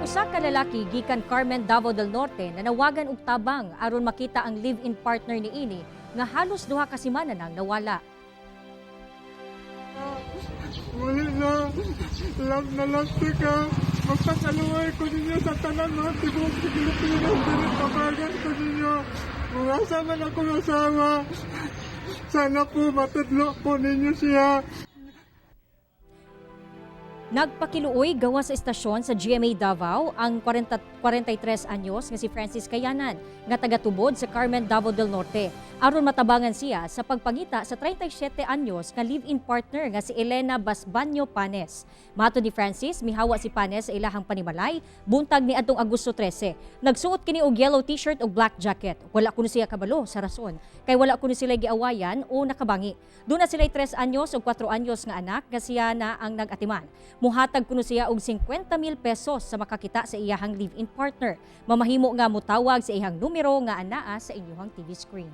Usa ka lalaki gikan Carmen, Davao del Norte nanawagan og tabang aron makita ang live-in partner niini nga halos 2 ka semana nang nawala. Wala na. Love na love ka. Magpakaluoy ko ninyo sa tanan mga tibuok sa Pilipinas. Dili tabagan ko ninyo. Kung asa man akong asawa, sana po matudlo po ninyo siya. Nagpakiluoy gawas sa istasyon sa GMA Davao ang 40, 43 anyos nga si Francis Kayanan nga tagatubod sa Carmen, Davao del Norte, aron matabangan siya sa pagpangita sa 37 anyos nga live-in partner nga si Elena Basbanyo Panes. Matod ni Francis, mihawa si Panes sa ilahang panimalay buntag ni adtong Agosto 13. Nagsuot kini og yellow t-shirt ug black jacket. Wala kuno siya kabalo sa rason kay wala kuno sila giawayan o nakabangi. Duna sila 3 anyos ug 4 anyos nga anak nga siya na ang nag-atiman. Muhatag kuno siya og 50 mil pesos sa makakita sa iyahang live-in partner. Mamahimo nga mutawag sa iyang numero nga anaa sa inyong TV screen.